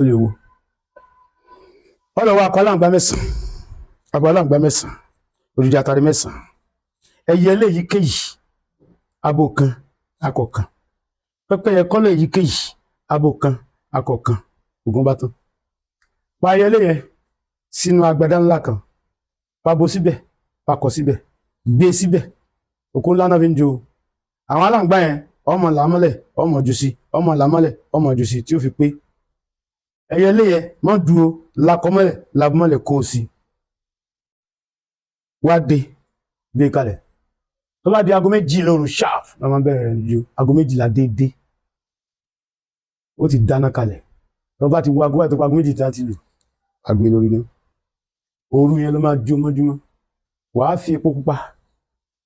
Tó lè wo ọlọ́wọ́ akọ aláǹgbá 9, abo aláǹgbá 9, òjòjì àtàrí 9, ẹyẹ eléyìíkéyìí, abo kan, akọ kan, pẹ́pẹ́yẹ kọ́lọ̀ èyíkéyìí, abo kan, akọ kan. Ògùn bá tán. Pa ẹyẹlé yẹn sínú agbádá ńlá kan, pabo síbẹ̀, pakọ síbẹ̀, gbé síbẹ̀. Òkú ńlá náà fi ń jó o. Àwọn aláǹgbá yẹn, ọmọ làmọ́lẹ̀, ọmọ jù sí, ọmọ làmọ́lẹ̀, ọmọ jù sí, tí ó fi pé. Ẹyẹlé yẹn mọ́ dúró, lakọmọ́lẹ̀, labọ́mọ́lẹ̀, kó o sí, wá dé, gbé kalẹ̀. Tó bá di aago 2 lóru sharp la máa bẹ̀rẹ̀ rẹ̀ ju aago 12 déédéé, ó ti dáná kalẹ̀. Tó bá ti wo aago báyìí, tó pa aago 2 tí a ti lù, àgbè lórí náà, òru yẹn ló máa jó mọ́júmọ́. Wàá fi epo pupa,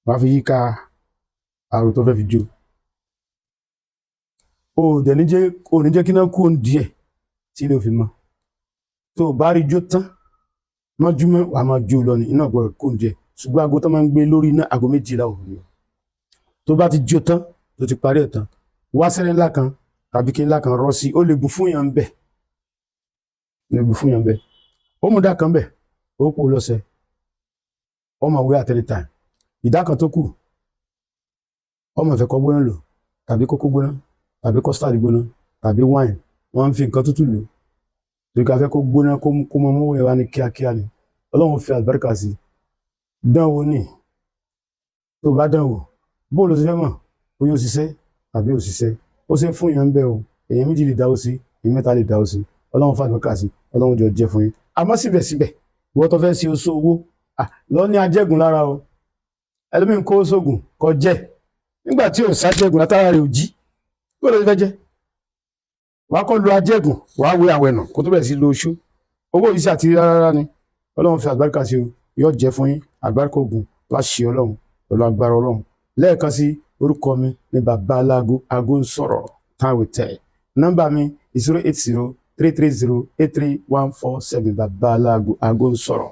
wàá fi yíká àrò tó fẹ́ fi jó. O dẹ̀ ní jẹ́, o ní jẹ́ kí náà kú òun díẹ̀ tí ilé òfin mọ́. Tó o bá rí jó tán mọ́júmọ́, wàá máa jó lọ ní iná gbọ́dọ̀ kú òun díẹ̀. Ṣùgbọ́n aago tó máa ń gbé lórí iná, aago 12 òru ni. Tó bá ti jó tán, tó ti parí ẹ̀ tán, wá sẹ́rẹ́ ńlá kan tàbí kí ńlá kan rọ́ sí. Ó lè bù fún yàn bẹ́ẹ̀, lè bù fún yàn bẹ́ẹ̀. Ó mú ìdá kan bẹ́ẹ̀, ó pò lọ́sẹ̀, ó máa wé at any time. Ìdá kan tó kù, ó máa fẹ́ kọ́ gbóná lò, tàbí kókó gbóná, tàbí custard gbóná, tàbí wine. Wọ́n ń fi nǹkan tútù lò torí ká fẹ́ kó gbóná, kó mọ mọ́wọ́ ẹ̀ wá ní kíákíá ni. Ọlọ́run fi àlùbáríkà sí. Dánwò ní, tó bá dánwò, bóòlù ti fẹ́ mọ̀ bóyá ó ṣiṣẹ́ tàbí ó ṣiṣẹ́. Ó ṣe fún yàn ń bẹ́ o. Èèyàn 2 lè dáwó sí, èèyàn 3 lè dáwó sí. Ọlọ́run fàlùbáríkà sí, Ọlọ́run jọ jẹ́ fún yín. Àmọ́ síbẹ̀síbẹ̀, ìwọ tó fẹ́ ṣe oṣù owó lọ ní ajẹ́gùn lára o. Ẹlòmíín kó sóògùn kọ jẹ́ nígbà tí ò sájẹ́gùn látara rẹ̀ ò jí, kó ló ti fẹ́ jẹ́? Wàá kọ́ lo ajẹ́gùn, wàá wé àwẹ̀nà kó tó bẹ̀rẹ̀ sí lo oṣù owó yìí sí àti rárá ni. Ọlọ́run fi àlùbáríkà sí o, yóò jẹ́ fún yín. Àlùbáríkà ògùn láṣẹ Ọlọ́run, pẹ̀lú agbára Ọlọ́run. Lẹ́ẹ̀kan sí, orúkọ mi ní Bàbá Aláàgó, aago ń sọ̀rọ̀ táwọn tẹ̀. Nọ́mbà mi 08033083147. Bàbá Aláàgó, aago ń sọ̀rọ̀.